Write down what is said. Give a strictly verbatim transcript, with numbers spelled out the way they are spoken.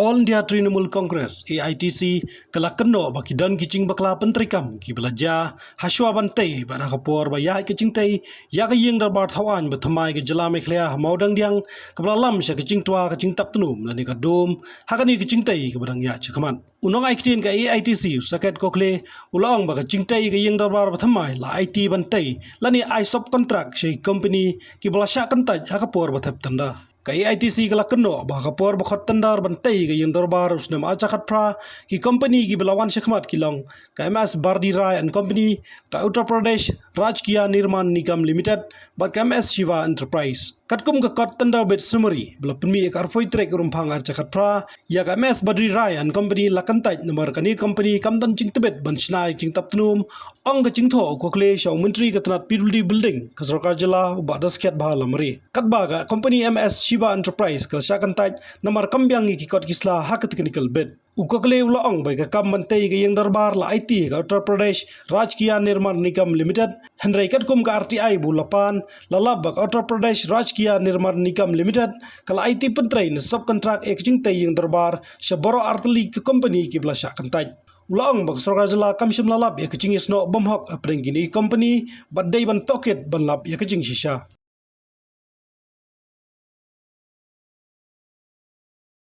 All India Trinamool Congress, A I T C, ka la kynnoh ba ki don ki jingbakla pyntreikam kiba la jia hashwa ban tei bad ha ka por ba ïaid ka jingtei ïa ka ïing dorbar thaw aiñ ba thymmai ka jylla Meghalaya ha Mawdangdiang, kaba la lam sha ka jingtwa ka jingtap tnum lane ka dum ha kane ka jingtei kaba dang ïaid shakhmat. U nongai ktien ka A I T C, u Saket Kokhle, u la ong ba ka jingtei ka ïing dorbar ba thymmai la aiti ban tei lane ai sub contract sha ki company kiba la shah kyntait ha ka por ba thep tender. Ka A I T C ka la kynnoh ba ha ka por ba khot tender ban tei ka ïing dorbar u snem arhajar khatphra, ki company kiba la wan shakhmat ki long ka M S Bardi Rai and Company, ka Uttar Pradesh Rajkiya Nirman Nigam Limited bad ka M S Shiva Enterprise. Katkum ka kot tender bid summary ba la pynmih ïa ka arphew tarik Rymphang arhajar khatphra, ïa ka M S Bardi Rai and Company la kyntait namar kane ka company kam don jingtbit ban shna ïa ka jingtap tnum, ong ka jingthoh u Kokhle sha u Myntri ka tnat P W D Building ka Sorkar Jylla, u Bah Daskhiatbha Lamare. Katba ka company M S Shiva Enterprise ka la shah kyntait namar kam biang ïa ki kot ki sla ha ka technical bid. U Kokhle u la ong ba ka kam ban tei ka ïing dorbar la aiti ha ka Uttar Pradesh Rajkiya Nirman Nigam Limited, hynrei katkum ka R T I ba u la pan, la lap ba ka Uttar Pradesh Rajkiya Nirman Nigam Limited ka la aiti pyntrei ne sub contract ïa ka jingtei ïing dorbar sha baroh artylli ki company kiba la shah kyntait. U la ong ba ka Sorkar Jylla kam shym la lap ïa ka jingïasnoh bymhok hapdeng kine ki company bad dei ban tohkit ban lap ïa ka jingshisha.